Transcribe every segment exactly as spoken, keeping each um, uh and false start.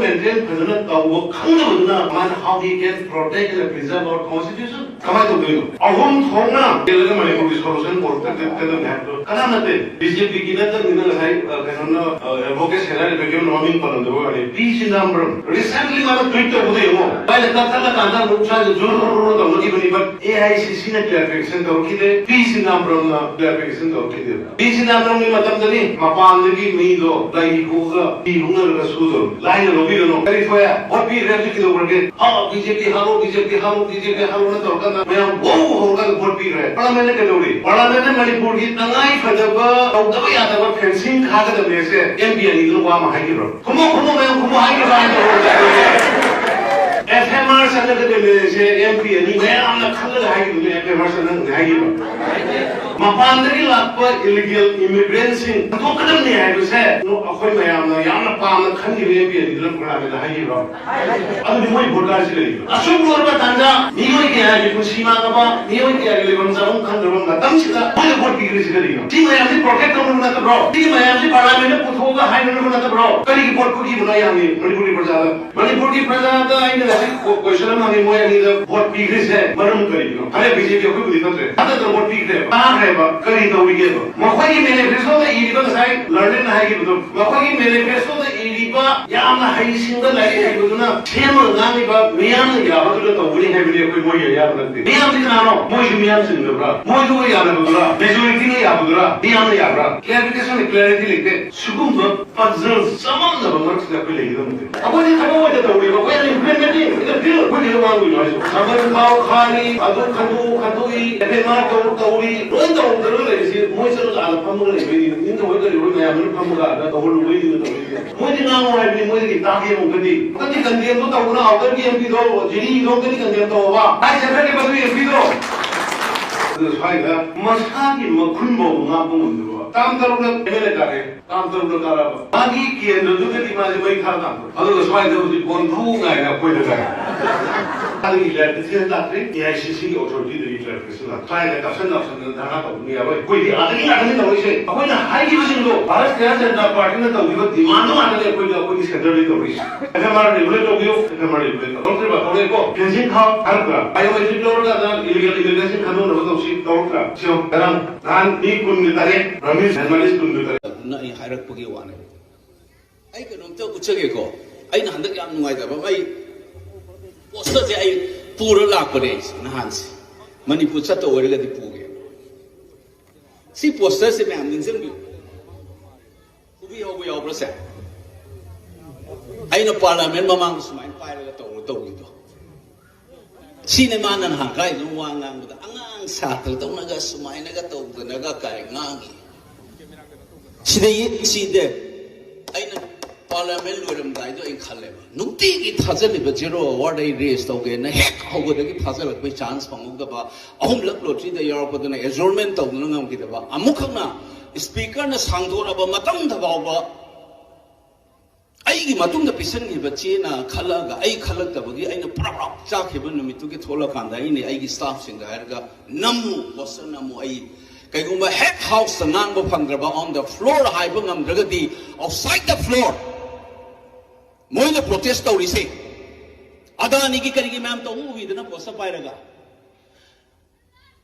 Maintain ꯐꯖꯅ ꯇꯧꯕ ꯈꯪꯗꯕꯗꯨꯅ ꯃꯥꯅ how he can protect and preserve our constitution? ꯀꯃꯥꯏꯅ ꯇꯧꯗꯣꯏꯅꯣ? ꯑꯍꯨꯝ ꯊꯣꯛꯅ ꯂꯩꯔꯒ ꯃꯅꯤꯄꯨꯔꯒꯤ solution ꯄꯨꯔꯛꯀꯗꯕꯅꯤ ꯍꯥꯏꯕꯗꯣ ꯀꯅꯥ ꯅꯠꯇꯦ? ꯕꯤ ꯖꯦ ꯄꯤꯒꯤ ꯅꯠꯇꯕꯅꯤꯅ ꯉꯁꯥꯏ, ꯑ, ꯀꯩꯅꯣꯅ, ꯑ, ꯑꯦꯗꯚꯣꯀꯦꯠ ꯁꯦꯅꯥꯔꯤ ꯕꯦꯒꯝꯅ ꯃꯃꯤꯡ ꯄꯜꯂꯝꯗꯕ ꯋꯥꯅꯤ꯫ ꯄꯤ ꯆꯤꯗꯥꯝꯕꯔꯝ recently ꯃꯥꯅ ꯇ꯭ꯋꯤꯠ ꯇꯧꯕꯗꯣ ꯌꯦꯡꯉꯣ꯫ ꯃꯥꯏꯅ ꯀꯛꯊꯠꯂꯀꯥꯟꯗ ꯑꯃꯨꯛ ꯁ꯭ꯋꯥꯏꯗ ꯖꯨꯔꯨ ꯔꯨ ꯔꯨ ꯇꯧꯅꯈꯤꯕꯅꯤ꯫ But ꯑꯦ ꯑꯥꯏ ꯁꯤ ꯁꯤꯅ clarification ꯇꯧꯔꯛꯈꯤꯗꯦ, ꯄꯤ ꯆꯤꯗꯥꯝꯕꯔꯝꯅ clarification ꯇꯧꯔꯛꯈꯤꯗꯦ꯫ ꯄꯤ ꯆꯤꯗꯥꯝꯕꯔꯝꯒꯤ ꯃꯇꯝꯗꯗꯤ ꯃꯄꯥꯟꯗꯒꯤ ꯃꯤꯗꯣ ꯂꯩ ꯍꯨꯛꯑꯒ ꯐꯤ ꯍꯨꯛꯅꯔꯒ ꯁꯨꯗꯧꯔꯝꯃꯤ꯫ ꯂꯥꯏꯅ ꯂꯧꯕꯤꯒꯅꯨ꯫ ꯀꯔꯤ ꯊꯣꯛꯑꯦ? ꯚꯣꯠ ꯄꯤꯈ꯭ꯔꯦ ꯍꯧꯖꯤꯛ ꯀꯩꯗꯧꯈ꯭ꯔꯒꯦ? ꯍꯥ, ꯕꯤ ꯖꯦ ꯄꯤ ꯍꯥꯠꯂꯣ, ꯕꯤ ꯖꯦ ꯄꯤ ꯍꯥꯠꯂꯣ, ꯕꯤ ꯖꯦ ꯄꯤ ꯍꯥꯠꯂꯣꯅ ꯇꯧꯔꯀꯥꯟꯗ ꯃꯌꯥꯝ ꯋꯧ ꯍꯧꯔꯀꯥꯟꯗ ꯚꯣꯠ ꯄꯤꯈ꯭ꯔꯦ꯫ ꯄꯥꯔꯂꯥꯃꯦꯟꯅ ꯀꯩꯗꯧꯔꯤ? ꯄꯥꯔꯂꯥꯃꯦꯟꯅ ꯃꯅꯤꯄꯨꯔꯒꯤ ꯇꯉꯥꯏ ꯐꯗꯕ ꯇꯧꯗꯕ ꯌꯥꯗꯕ ꯐꯦꯟꯁꯤꯡ ꯈꯥꯒꯗꯕꯅꯦꯁꯦ ꯑꯦꯝ ꯄꯤ ꯑꯅꯤꯗꯨꯅ ꯋꯥ ꯑꯃ ꯍꯥꯏꯈꯤꯕ꯭ꯔꯣ? ꯈꯨꯝꯃꯣ, ꯈꯨꯝꯃꯣ, ꯃꯌꯥꯝ ꯈꯨꯝꯃꯣ ꯍꯥꯏꯈꯤꯕ꯭ꯔꯣ ꯍꯥꯏꯅ ꯇꯧꯔꯒ ꯑꯦꯐ ꯑꯦꯝ ꯑꯥꯔ ꯆꯠꯂꯒꯗꯕꯅꯦꯁꯦ ꯑꯦꯝ ꯄꯤ ꯑꯅꯤ ꯃꯌꯥꯝꯅ ꯈꯜꯂꯒ ꯍꯥꯏꯈꯤꯕꯅꯦ, ꯑꯦꯐ ꯑꯦꯝ ꯑꯥꯔ ꯆꯠꯂꯒ ꯍꯥꯏꯈꯤꯕ꯭ꯔꯣ? ꯃꯄꯥꯟꯗꯒꯤ ꯂꯥꯛꯄ ꯏꯂꯤꯒꯦꯜ ꯏꯃꯤꯒ꯭ꯔꯦꯟꯁꯤꯡ ꯍꯟꯗꯣꯛꯀꯗꯕꯅꯤ ꯍꯥꯏꯕꯁꯦ ꯑꯩꯈꯣꯏ ꯃꯌꯥꯝꯅ ꯌꯥꯝꯅ ꯄꯥꯝꯅ ꯈꯟꯈꯤꯕ ꯑꯦꯝ ꯄꯤ ꯑꯅꯤꯗꯨꯅ ꯄ꯭ꯔꯣꯒ꯭ꯔꯥꯝꯗ ꯍꯥꯏꯈꯤꯕ꯭ꯔꯣ? ꯑꯗꯨꯗꯤ ꯃꯣꯏ ꯚꯣꯠ ꯀꯥꯔꯤꯁꯤ ꯀꯔꯤꯒꯤꯅꯣ? ꯑꯁꯨꯛ ꯂꯨꯔꯕ ꯇꯥꯟꯖꯥ, ꯃꯤꯑꯣꯏ ꯀꯌꯥꯒꯤ ꯄꯨꯟꯁꯤ ꯃꯥꯡꯉꯕ, ꯃꯤꯑꯣꯏ ꯀꯌꯥꯒꯤ ꯂꯩꯐꯝ ꯆꯥꯐꯝ ꯈꯪꯗ꯭ꯔꯕ ꯃꯇꯝꯁꯤꯗ ꯃꯣꯏꯗ ꯚꯣꯠ ꯄꯤꯈ꯭ꯔꯤꯁꯤ ꯀꯔꯤꯒꯤꯅꯣ? ꯁꯤ ꯃꯌꯥꯝꯁꯤ ꯄ꯭ꯔꯣꯇꯦꯛ ꯇꯧꯅꯕ ꯅꯠꯇꯕ꯭ꯔꯣ? ꯁꯤ ꯃꯌꯥꯝꯁꯤ ꯄꯥꯔꯂꯥꯃꯦꯟꯗ ꯄꯨꯊꯣꯛꯑꯒ ꯍꯥꯏꯅꯅꯕ ꯅꯠꯇꯕ꯭ꯔꯣ? ꯀꯔꯤꯒꯤ ꯚꯣꯠ ꯄꯤꯈꯤꯕꯅꯣ ꯑꯩ ꯍꯪꯉꯤ ꯃꯅꯤꯄꯨꯔꯒꯤ ꯄ꯭ꯔꯖꯥꯗ꯫ ꯃꯅꯤꯄꯨꯔꯒꯤ ꯄ꯭ꯔꯖꯥꯗ ꯑꯩꯅ ꯉꯁꯤ ꯀꯣ-, ꯀꯣꯏꯁꯟ ꯑꯃ ꯍꯪꯉꯤ, ꯃꯣꯏ ꯑꯅꯤꯗ ꯚꯣꯠ ꯄꯤꯈ꯭ꯔꯤꯁꯦ ꯃꯔꯝ ꯀꯔꯤꯒꯤꯅꯣ? ꯐꯔꯦ, ꯕꯤ ꯖꯦ ꯄꯤ ꯑꯩꯈꯣꯏꯕꯨꯗꯤ ꯐꯠꯇ꯭ꯔꯦ, ꯍꯟꯗꯛꯇ ꯚꯣꯠ ꯄꯤꯈ꯭ꯔꯦꯕ, ꯀꯥꯈ꯭ꯔꯦꯕ, ꯀꯔꯤ ꯇꯧꯔꯤꯒꯦꯕ? ꯃꯈꯣꯏꯒꯤ ꯃꯦꯅꯤꯐꯦꯁꯇꯣꯗ ꯏꯔꯤꯕ, ꯉꯁꯥꯏ ꯂꯔꯅꯦꯟꯅ ꯍꯥꯏꯈꯤꯕꯗꯣ, ꯃꯈꯣꯏꯒꯤ ꯃꯦꯅꯤꯐꯦꯁꯇꯣꯗ ꯏꯔꯤꯕ ꯌꯥꯝꯅ ꯍꯩꯁꯤꯡꯕ ꯂꯥꯏꯔꯤꯛ ꯍꯩꯕꯗꯨꯅ ꯁꯦꯝꯃꯒ ꯉꯥꯡꯉꯤꯕ ꯃꯤꯌꯥꯝꯅ ꯌꯥꯕꯗꯨꯗ ꯇꯧꯕꯅꯤ ꯍꯥꯏꯕꯗꯤ ꯑꯩꯈꯣꯏ ꯃꯣꯏꯒꯤ ꯑꯌꯥꯕ ꯅꯠꯇꯦ꯫ ꯃꯤꯌꯥꯝꯗꯤ ꯀꯅꯥꯅꯣ? ꯃꯣꯏꯁꯨ ꯃꯤꯌꯥꯝ ꯆꯤꯡꯗꯕ꯭ꯔꯥ? ꯃꯣꯏꯗꯨꯒ ꯌꯥꯅꯕꯗꯨꯔꯥ? ꯃꯦꯖꯣꯔꯤꯇꯤꯅ ꯌꯥꯕꯗꯨꯔꯥ? ꯃꯤꯌꯥꯝꯅ ꯌꯥꯕ꯭ꯔꯥ? ꯀ꯭ꯂꯦꯔꯤꯐꯤꯀꯦꯁꯟ, ꯀ꯭ꯂꯦꯔꯤꯇꯤ ꯂꯩꯇꯦ꯫ ꯁꯤꯒꯨꯝꯕ ꯄꯖꯜ ꯆꯃꯝꯅꯕ ꯃꯔꯛꯁꯤꯗ ꯑꯩꯈꯣꯏ ꯂꯩꯒꯗꯕ ꯅꯠꯇꯦ꯫ ꯑꯩꯈꯣꯏꯗꯤ ꯊꯕꯛ ꯑꯣꯏꯅ ꯇꯧꯔꯤꯕ, ꯑꯩꯈꯣꯏꯅ implementing in the field, ꯑꯩꯈꯣꯏ ꯀꯩꯗꯧ ꯉꯥꯡꯗꯣꯏꯅꯣ ꯍꯥꯏꯁꯤꯕꯣ? ꯁꯥꯕꯜ ꯈꯥꯎ ꯈꯥꯔꯤ, ꯑꯗꯨ ꯈꯟꯗꯣꯛꯎ ꯈꯟꯗꯣꯛꯏ, ꯑꯦꯐ ꯑꯦꯝ ꯑꯥꯔ ꯇꯧ ꯇꯧꯔꯤ, ꯂꯣꯏ ꯇꯧꯗꯅ ꯂꯩꯔꯤꯁꯤ ꯃꯣꯏ ꯆꯠꯂꯒ ꯑꯥꯗ ꯐꯝꯃꯒ ꯂꯩꯕꯩꯅꯤ꯫ ꯅꯤꯡꯊꯧ ꯍꯣꯏ ꯀꯔꯤ ꯍꯣꯏ ꯃꯌꯥꯝꯗꯨꯅ ꯐꯝꯃꯒ ꯑꯥꯗ ꯇꯧꯍꯜꯂꯨꯕꯩꯅꯤ ꯇꯧꯔꯤꯁꯦ꯫ ꯃꯣꯏꯗꯤ ꯉꯥꯡꯉꯨ ꯍꯥꯏꯕꯅꯤ, ꯃꯣꯏꯗꯒꯤ ꯇꯥꯒꯦ ꯑꯃꯨꯛꯀꯗꯤ꯫ ꯍꯟꯗꯛꯀꯤ ꯀꯟꯗꯦꯝꯗꯣ ꯇꯧꯕꯅ ꯑꯥꯎꯇꯔꯒꯤ ꯑꯦꯝ ꯄꯤꯗꯣ, ꯖꯤꯔꯤꯒꯤꯗꯣ ꯑꯃꯨꯛꯀꯗꯤ ꯀꯟꯗꯦꯝ ꯇꯧꯕ꯫ ꯍꯥꯏ ꯁꯦꯟꯇꯔꯒꯤ ꯃꯗꯨꯒꯤ ꯑꯦꯝ ꯄꯤꯗꯣ꯫ ꯑꯗꯨ ꯁ꯭ꯋꯥꯏꯗ ꯃꯁꯥꯒꯤ ꯃꯈꯨꯟ ꯐꯥꯎꯕ ꯉꯥꯛꯄ ꯉꯝꯗꯕ꯫ ꯇꯥꯝ ꯇꯔꯨꯛꯂꯛ ꯑꯦꯝ ꯑꯦꯜ ꯑꯦ ꯀꯥꯔꯦ꯫ ꯇꯥꯝ ꯇꯔꯨꯛꯂꯛ ꯀꯥꯔꯛꯑꯕ꯫ ꯃꯥꯒꯤ ꯀꯦꯟꯗ꯭ꯔꯗꯨꯗꯗꯤ ꯃꯥꯁꯦ ꯃꯩ ꯊꯥꯔ ꯀꯥꯟꯗ꯫ ꯑꯗꯨꯒ ꯁ꯭ꯋꯥꯏꯗ ꯍꯧꯖꯤꯛ ꯀꯣꯟꯊꯧ ꯉꯥꯏꯅ ꯑꯩꯈꯣꯏꯗ ꯂꯩ꯫ ꯑꯗꯨꯒꯤ ꯂꯥꯛꯇ꯭ꯔꯤ, ꯑꯦ ꯑꯥꯏ ꯁꯤ ꯁꯤꯒꯤ ꯑꯣꯊꯣꯔꯤꯇꯤꯗꯨꯒꯤ ꯀ꯭ꯂꯥꯔꯤꯐꯤꯀꯦꯁꯟ ꯂꯥꯛꯇ꯭ꯔꯤ꯫ ꯀꯥꯏꯗ ꯀꯥꯞꯁꯟ ꯅꯥꯞꯁꯟꯗꯅ ꯙꯔꯅꯥ ꯇꯧꯕꯅꯤ ꯌꯥꯔꯣꯏ꯫ ꯑꯩꯈꯣꯏꯗꯤ ꯑꯥꯗꯒꯤ ꯉꯥꯛꯇꯅꯤ ꯇꯧꯔꯛꯏꯁꯦ꯫ ꯑꯩꯈꯣꯏꯅ ꯍꯥꯏꯈꯤꯕꯁꯤꯡꯗꯣ ꯚꯥꯔꯠ ꯖꯅꯇꯥ ꯄꯥꯔꯇꯤꯅ ꯇꯧꯈꯤꯕ ꯗꯤꯃꯥꯟꯗꯣ ꯉꯥꯛꯇꯅꯤ ꯑꯩꯈꯣꯏꯅ ꯑꯩꯈꯣꯏꯒꯤ ꯁꯦꯟꯇꯔꯗꯒꯤ ꯇꯧꯔꯛꯏꯁꯦ꯫ ꯑꯦꯐ ꯑꯦꯝ ꯑꯥꯔ ꯔꯤꯒꯨꯂꯦꯠ ꯇꯧꯕꯤꯌꯨ, ꯑꯦꯐ ꯑꯦꯝ ꯑꯥꯔ ꯔꯤꯒꯨꯂꯦꯠ ꯇꯧꯔꯛꯇ꯭ꯔꯤꯕ ꯇꯧꯔꯛꯑꯦꯀꯣ꯫ ꯐꯦꯟꯁꯤꯡ ꯊꯥꯎ ꯍꯥꯏꯔꯛꯇ꯭ꯔꯥ? ꯕꯥꯏꯑꯣꯃꯦꯇ꯭ꯔꯤꯛ ꯂꯧꯔꯒ ꯅꯪ ꯏꯂꯤꯒꯦꯜ ꯏꯃꯤꯒ꯭ꯔꯦꯁꯟ ꯈꯟꯗꯣꯛꯅꯕ ꯇꯧꯁꯤ ꯇꯧꯔꯛꯇ꯭ꯔꯥ? ꯁꯤꯌꯣ ꯉꯔꯥꯡ ꯅꯍꯥꯟ ꯃꯤ ꯀꯨꯟꯒ ꯇꯔꯦꯠ ꯔꯃꯤꯁ ꯖꯔꯅꯥꯂꯤꯁ ꯀꯨꯟꯒ ꯇꯔꯦꯠ꯫ ꯑꯗꯨꯅ ꯑꯩ ꯍꯥꯏꯔꯛꯄꯒꯤ ꯋꯥꯅꯦ꯫ ꯑꯩ ꯀꯩꯅꯣꯝꯇ ꯎꯠꯆꯒꯦꯀꯣ꯫ ꯑꯩꯅ ꯍꯟꯗꯛ ꯌꯥꯝ ꯅꯨꯡꯉꯥꯏꯇꯕ ꯑꯃ, ꯑꯩ ꯄꯣꯁꯇꯔꯁꯦ ꯑꯩ ꯄꯨꯔ ꯂꯥꯛꯄꯅꯦ ꯑꯩꯁꯦ ꯅꯍꯥꯟꯁꯦ꯫ ꯃꯅꯤꯄꯨꯔ ꯆꯠꯇ ꯑꯣꯏꯔꯒꯗꯤ ꯄꯨꯒꯦ꯫ ꯁꯤ ꯄꯣꯁꯇꯔꯁꯦ ꯃꯌꯥꯝ ꯅꯤꯡꯁꯤꯡꯕꯤꯌꯨ꯫ ꯄꯨꯕꯤ ꯍꯧꯕ ꯌꯥꯎꯕ꯭ꯔꯁꯦ? ꯑꯩꯅ ꯄꯥꯔꯂꯥꯃꯦꯟ ꯃꯃꯥꯡꯗ ꯁꯨꯃꯥꯏꯅ ꯄꯥꯏꯔꯒ ꯇꯧꯔ ꯇꯧꯈꯤꯗꯣ꯫ ꯁꯤꯅꯦ ꯃꯥꯅ ꯅꯍꯥꯟ ꯀꯥꯏꯗꯅꯣ ꯋꯥ ꯉꯥꯡꯕꯗ ꯑꯉꯥꯡ ꯁꯥꯇ꯭ꯔꯗꯧꯅꯒ ꯁꯨꯃꯥꯏꯅꯒ ꯇꯧꯗꯅꯒ ꯀꯥꯏ ꯉꯥꯡꯉꯤ꯫ ꯁꯤꯗ ꯌꯦꯡꯁꯤꯗꯦ꯫ ꯑꯩꯅ ꯄꯥꯔꯂꯤꯌꯥꯃꯦꯟ ꯂꯣꯏꯔꯝꯗꯥꯏꯗꯣ ꯑꯩ ꯈꯜꯂꯦꯕ, ꯅꯨꯡꯇꯤꯒꯤ ꯊꯥꯖꯜꯂꯤꯕ ꯖꯦꯔꯣ ꯑꯋꯥꯔꯗ ꯑꯩ ꯔꯦꯁ ꯇꯧꯒꯦꯅ ꯍꯦꯛ ꯍꯧꯕꯗꯒꯤ ꯊꯥꯖꯜꯂꯛꯄꯩ ꯆꯥꯟꯁ ꯐꯪꯍꯧꯗꯕ, ꯑꯍꯨꯝꯂꯛ ꯂꯣꯇ꯭ꯔꯤꯗ ꯌꯥꯎꯔꯛꯄꯗꯨꯅ ꯑꯦꯖꯣꯔꯃꯦꯟ ꯇꯧꯗꯨꯅ ꯉꯝꯈꯤꯗꯕ, ꯑꯃꯨꯛꯈꯛꯅ ꯁ꯭ꯄꯤꯀꯔꯅ ꯁꯥꯡꯗꯣꯔꯛꯑꯕ ꯃꯇꯝꯗ ꯐꯥꯎꯕ ꯑꯩꯒꯤ ꯃꯇꯨꯡꯗ ꯄꯤꯁꯟꯈꯤꯕ ꯆꯦꯅ ꯈꯜꯂꯛꯑꯒ ꯑꯩ ꯈꯜꯂꯛꯇꯕꯒꯤ ꯑꯩꯅ ꯄꯨꯔꯥ ꯆꯥꯛꯈꯤꯕ ꯅꯨꯃꯤꯠꯇꯨꯒꯤ ꯊꯣꯛꯂꯀꯥꯟꯗ ꯑꯩꯅ ꯑꯩꯒꯤ ꯁ꯭ꯇꯥꯐꯁꯤꯡꯗ ꯍꯥꯏꯔꯒ, "ꯅꯝꯃꯨ, ꯄꯣꯁꯇꯔ ꯅꯝꯃꯨ, ꯑꯩ ꯀꯩꯒꯨꯝꯕ ꯍꯦꯛ ꯍꯥꯎꯁꯇ ꯉꯥꯡꯕ ꯐꯪꯗ꯭ꯔꯕ, on the floor ꯍꯥꯏꯕ ꯉꯝꯗ꯭ꯔꯒꯗꯤ outside the floor ꯃꯣꯏꯅ ꯄ꯭ꯔꯣꯇꯦꯁ ꯇꯧꯔꯤꯁꯦ ꯑꯗꯥꯅꯤꯒꯤ ꯀꯔꯤꯒꯤ ꯃꯌꯥꯝ ꯇꯧꯕ ꯎꯕꯤꯗꯅ ꯄꯣꯁꯇꯔ ꯄꯥꯏꯔꯒ?"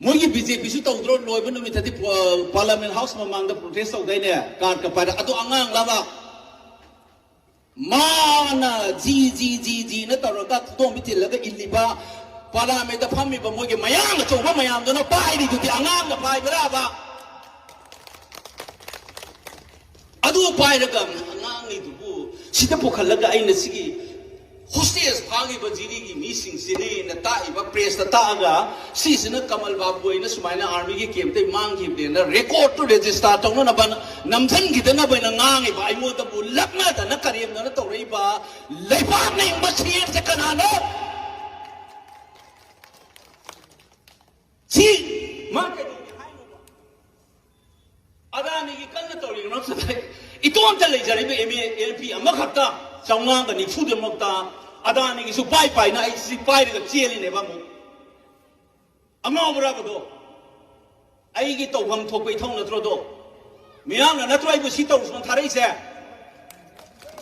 ꯃꯣꯏꯒꯤ ꯕꯤ ꯖꯦ ꯄꯤꯁꯨ ꯇꯧꯗ꯭ꯔꯣ? ꯂꯣꯏꯕ ꯅꯨꯃꯤꯠꯇꯗꯤ ꯄ-, ꯄꯥꯔꯂꯤꯌꯥꯃꯦꯟ ꯍꯥꯎꯁ ꯃꯃꯥꯡꯗ ꯄ꯭ꯔꯣꯇꯦꯁ ꯇꯧꯗꯥꯏꯅꯦ, ꯀꯥꯔꯠꯀ ꯄꯥꯏꯔ? ꯑꯗꯣ ꯑꯉꯥꯡꯂꯕ? ꯃꯥꯅ ꯖꯤ, ꯖꯤ, ꯖꯤ, ꯖꯤꯅ ꯇꯧꯔꯒ ꯈꯨꯗꯣꯝꯕꯤ ꯊꯤꯜꯂꯒ ꯏꯜꯂꯤꯕ ꯄꯥꯔꯂꯤꯌꯥꯃꯦꯟꯗ ꯐꯝꯃꯤꯕ ꯃꯣꯏꯒꯤ ꯃꯌꯥꯡ ꯑꯆꯧꯕ ꯃꯌꯥꯝꯗꯨꯅ ꯄꯥꯏꯔꯤꯗꯨꯗꯤ ꯑꯉꯥꯡꯅ ꯄꯥꯏꯕ꯭ꯔꯥꯕ? ꯑꯗꯨ ꯄꯥꯏꯔꯒ ꯉꯥꯡꯉꯤꯗꯨꯕꯨ ꯁꯤꯗ ꯄꯨꯈꯠꯂꯒ ꯑꯩꯅ ꯁꯤꯒꯤ ꯍꯣꯁꯇꯦꯖ ꯐꯥꯈꯤꯕ ꯖꯤꯔꯤꯒꯤ ꯃꯤꯁꯤꯡꯁꯤꯅꯦꯅ ꯇꯥꯛꯏꯕ, ꯄ꯭ꯔꯦꯁꯇ ꯇꯥꯛꯑꯒ ꯁꯤꯁꯤꯅ ꯀꯃꯜ ꯕꯥꯕꯨ ꯑꯩꯅ ꯁꯨꯃꯥꯏꯅ ꯑꯥꯔꯃꯤꯒꯤ ꯀꯦꯝꯞꯇꯩ ꯃꯥꯡꯈꯤꯕꯅꯦꯅ ꯔꯦꯀꯣꯔꯠꯇꯨ ꯔꯦꯖꯤꯁꯇꯥꯔ ꯇꯧꯅꯅꯕ ꯅꯝꯁꯤꯟꯈꯤꯗꯅꯕ ꯑꯩꯅ ꯉꯥꯡꯉꯤꯕ, ꯑꯩꯉꯣꯟꯗꯕꯨ ꯂꯛꯅꯗꯅ ꯀꯔꯦꯝꯅꯅ ꯇꯧꯔꯛꯏꯕ ꯂꯩꯕꯥꯛ ꯅꯤꯡꯕ ꯁꯤ ꯑꯦꯝꯁꯦ ꯀꯅꯥꯅꯣ? ꯁꯤ ꯃꯥ ꯀꯩꯗꯧꯒꯦ ꯍꯥꯏꯅꯣꯕ? ꯑꯗꯥꯅꯤꯒꯤ ꯀꯟꯅ ꯇꯧꯔꯤꯕ ꯃꯔꯛꯁꯤꯗ ꯏꯇꯣꯝꯇ ꯂꯩꯖꯔꯤꯕ ꯑꯦꯝ ꯑꯦ ꯑꯦꯝ ꯄꯤ ꯑꯃꯈꯛꯇ ꯆꯥꯝꯃꯉꯥꯒ ꯅꯤꯐꯨꯗꯃꯛꯇ ꯑꯗꯥꯅꯤꯒꯤꯁꯨ ꯄꯥꯏ ꯄꯥꯏꯅ ꯑꯩ ꯁꯤ ꯄꯥꯏꯔꯒ ꯆꯦꯜꯂꯤꯅꯦꯕ ꯑꯃꯨꯛ꯫ ꯑꯉꯥꯎꯕ꯭ꯔꯕꯗꯣ? ꯑꯩꯒꯤ ꯇꯧꯐꯝ ꯊꯣꯛꯄ ꯏꯊꯧ ꯅꯠꯇ꯭ꯔꯣꯗꯣ? ꯃꯤꯌꯥꯝꯅ ꯅꯠꯇ꯭ꯔꯣ ꯑꯩꯕꯨ ꯁꯤ ꯇꯧꯔꯨꯁꯅ ꯊꯥꯔꯛꯏꯁꯦ?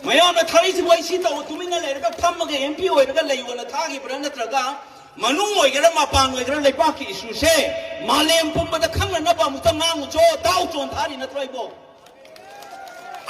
ꯃꯌꯥꯝꯅ ꯊꯥꯔꯛꯏꯁꯤꯕꯨ ꯑꯩ ꯁꯤ ꯇꯧ, ꯇꯨꯃꯤꯟꯅ ꯂꯩꯔꯒ ꯐꯝꯃꯒ ꯑꯦꯝ ꯄꯤ ꯑꯣꯏꯔꯒ ꯂꯩꯌꯣꯅ ꯊꯥꯈꯤꯕ꯭ꯔꯥ? ꯅꯠꯇ꯭ꯔꯒ ꯃꯅꯨꯡ ꯑꯣꯏꯒꯦꯔꯥ ꯃꯄꯥꯟ ꯑꯣꯏꯒꯦꯔꯥ ꯂꯩꯕꯥꯛꯀꯤ ꯏꯁꯨꯁꯦ ꯃꯥꯂꯦꯝ ꯄꯨꯝꯕꯗ ꯈꯪꯅꯅꯕ ꯑꯃꯨꯛꯇ ꯉꯥꯡꯉꯨꯆꯣ, ꯇꯥꯎꯆꯣꯅ ꯊꯥꯔꯤ ꯅꯠꯇ꯭ꯔꯣ ꯑꯩꯕꯣ?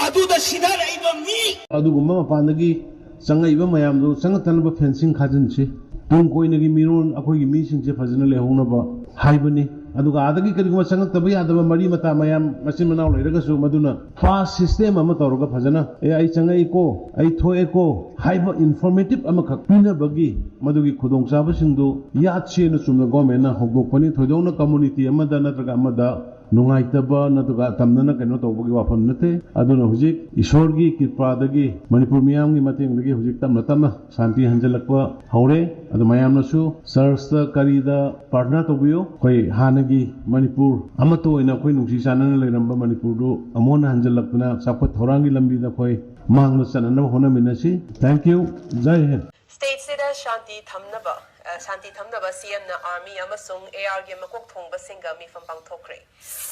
ꯑꯗꯨꯗ ꯁꯤꯊꯔꯛꯏꯕ ꯃꯤ ꯑꯗꯨꯒꯨꯝꯕ ꯃꯄꯥꯟꯗꯒꯤ ꯆꯪꯉꯛꯏꯕ ꯃꯌꯥꯝꯗꯨ ꯆꯪꯉꯛꯇꯅꯕ ꯐꯦꯟꯁꯤꯡ ꯈꯥꯖꯤꯟꯁꯤ꯫ ꯇꯨꯡ ꯀꯣꯏꯅꯒꯤ ꯃꯤꯔꯣꯜ ꯑꯩꯈꯣꯏꯒꯤ ꯃꯤꯁꯤꯡꯁꯦ ꯐꯖꯅ ꯂꯩꯍꯧꯅꯕ ꯍꯥꯏꯕꯅꯤ꯫ ꯑꯗꯨꯒ ꯑꯥꯗꯒꯤ ꯀꯔꯤꯒꯨꯝꯕ ꯆꯪꯉꯛꯇꯕ ꯌꯥꯗꯕ ꯃꯔꯤ ꯃꯇꯥ ꯃꯌꯥꯝ ꯃꯆꯤꯟ ꯃꯅꯥꯎ ꯂꯩꯔꯒꯁꯨ ꯃꯗꯨꯅ ꯐꯥꯁ ꯁꯤꯁꯇꯦꯝ ꯑꯃ ꯇꯧꯔꯒ ꯐꯖꯅ "ꯑꯦ, ꯑꯩ ꯆꯪꯉꯛꯏꯀꯣ, ꯑꯩ ꯊꯣꯛꯑꯦꯀꯣ" ꯍꯥꯏꯕ ꯏꯟꯐꯣꯔꯃꯦꯇꯤꯞ ꯑꯃꯈꯛ ꯄꯤꯅꯕꯒꯤ ꯃꯗꯨꯒꯤ ꯈꯨꯗꯣꯡꯆꯥꯕꯁꯤꯡꯗꯨ ꯌꯥꯠꯁꯦꯅ ꯆꯨꯝꯅ ꯒꯣꯔꯃꯦꯟꯅ ꯍꯧꯗꯣꯛꯄꯅꯤ꯫ ꯊꯣꯏꯗꯣꯛꯅ ꯀꯝꯃꯨꯅꯤꯇꯤ ꯑꯃꯗ ꯅꯠꯇ꯭ꯔꯒ ꯑꯃꯗ ꯅꯨꯡꯉꯥꯏꯇꯕ ꯅꯠꯇ꯭ꯔꯒ ꯇꯝꯅꯅ ꯀꯩꯅꯣ ꯇꯧꯕꯒꯤ ꯋꯥꯐꯝ ꯅꯠꯇꯦ꯫ ꯑꯗꯨꯅ ꯍꯧꯖꯤꯛ ꯏꯁꯣꯔꯒꯤ ꯀ꯭ꯔꯤꯄꯥꯗꯒꯤ, ꯃꯅꯤꯄꯨꯔ ꯃꯤꯌꯥꯝꯒꯤ ꯃꯇꯦꯡꯗꯒꯤ ꯍꯧꯖꯤꯛ ꯇꯞꯅ ꯇꯞꯅ ꯁꯥꯟꯇꯤ ꯍꯟꯖꯤꯜꯂꯛꯄ ꯍꯧꯔꯦ꯫ ꯑꯗꯨ ꯃꯌꯥꯝꯅꯁꯨ ꯆꯔꯆꯇ ꯀꯔꯤꯗ ꯄ꯭ꯔꯥꯔꯊꯅꯥ ꯇꯧꯕꯤꯌꯨ꯫ ꯑꯩꯈꯣꯏ ꯍꯥꯟꯅꯒꯤ ꯃꯅꯤꯄꯨꯔ ꯑꯃꯠꯇ ꯑꯣꯏꯅ ꯑꯩꯈꯣꯏ ꯅꯨꯡꯁꯤ ꯆꯥꯟꯅꯅ ꯂꯩꯔꯝꯕ ꯃꯅꯤꯄꯨꯔꯗꯨ ꯑꯃꯨꯛ ꯍꯟꯅ ꯍꯟꯖꯤꯜꯂꯛꯇꯅ ꯆꯥꯎꯈꯠ ꯊꯧꯔꯥꯡꯒꯤ ꯂꯝꯕꯤꯗ ꯑꯩꯈꯣꯏ ꯃꯥꯡꯗ ꯆꯠꯅꯅꯕ ꯍꯣꯠꯅꯃꯤꯟꯅꯁꯤ꯫ Thank you꯫ ꯖꯥꯏ ꯍꯤꯟꯗ꯫ ꯁ꯭ꯇꯦꯠꯁꯤꯗ ꯁꯥꯟꯇꯤ ꯊꯝꯅꯕ, ꯑ, ꯁꯥꯟꯇꯤ ꯊꯝꯅꯕ ꯁꯤ ꯑꯦꯝꯅ ꯑꯥꯔꯃꯤ ꯑꯃꯁꯨꯡ ꯑꯦ ꯑꯥꯔꯒꯤ ꯃꯀꯣꯛ ꯊꯣꯡꯕꯁꯤꯡꯒ ꯃꯤꯐꯝ ꯄꯥꯡꯊꯣꯛꯈ꯭ꯔꯦ꯫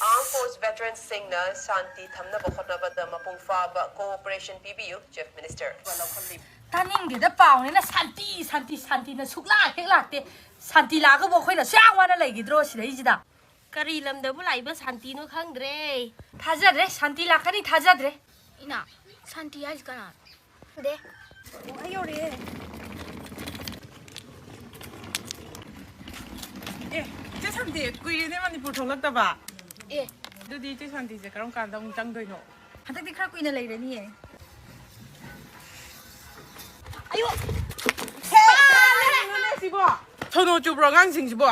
ꯑꯥꯔꯝ ꯐꯣꯔꯁ ꯚꯦꯇꯔꯟꯁꯤꯡꯅ ꯁꯥꯟꯇꯤ ꯊꯝꯅꯕ ꯍꯣꯠꯅꯕꯗ ꯃꯄꯨꯡ ꯐꯥꯕ ꯀꯣꯑꯣꯄꯔꯦꯁꯟ ꯄꯤꯕꯤꯌꯨ, ꯆꯤꯐ ꯃꯤꯅꯤꯁꯇꯔ꯫ ꯇꯥꯅꯤꯡꯗꯦꯗ ꯄꯥꯎꯅꯤꯅ ꯁꯥꯟꯇꯤ, ꯁꯥꯟꯇꯤ, ꯁꯥꯟꯇꯤꯅ ꯁꯨꯛꯂꯥꯛ ꯍꯦꯛ ꯂꯥꯛꯇꯦ꯫ ꯁꯥꯟꯇꯤ ꯂꯥꯛꯑꯒꯕꯨ ꯑꯩꯈꯣꯏꯅ ꯁꯨꯛ ꯌꯥꯝ ꯋꯥꯅ ꯂꯩꯈꯤꯗ꯭ꯔꯣ ꯁꯤꯗꯩꯁꯤꯗ? ꯀꯔꯤ ꯂꯝꯗꯕꯨ ꯂꯥꯛꯏꯕ ꯁꯥꯟꯇꯤꯅꯣ ꯈꯪꯗ꯭ꯔꯦ꯫ ꯊꯥꯖꯗ꯭ꯔꯦ, ꯁꯥꯟꯇꯤ ꯂꯥꯛꯀꯅꯤ ꯊꯥꯖꯗ꯭ꯔꯦ꯫ ꯏꯅꯥ, ꯁꯥꯟꯇꯤ ꯍꯥꯏꯁꯤ ꯀꯅꯥꯅꯣ? ꯗꯦ꯫ ꯑꯣ, ꯑꯩ ꯌꯧꯔꯛꯑꯦ꯫ ꯑꯦ, ꯏꯆꯦ ꯁꯥꯟꯇꯤ, ꯀꯨꯏꯔꯦꯅꯦ ꯃꯅꯤꯄꯨꯔ ꯊꯣꯛꯂꯛꯇꯕ꯫ ꯑꯦ꯫ ꯑꯗꯨꯗꯤ ꯏꯆꯦ ꯁꯥꯟꯇꯤꯁꯦ ꯀꯔꯝ ꯀꯥꯟꯗ ꯑꯃꯨꯛ ꯆꯪꯗꯣꯏꯅꯣ? ꯍꯟꯗꯛꯇꯤ ꯈꯔ ꯀꯨꯏꯅ ꯂꯩꯔꯅꯤꯌꯦ꯫ ꯑꯌꯣ! ꯍꯦ, ꯀꯔꯤꯅꯣꯅꯦ ꯁꯤꯕꯣ? ꯁꯣꯅꯣ ꯆꯨꯕ꯭ꯔꯣ ꯑꯉꯥꯡꯁꯤꯡꯁꯤꯕꯣ?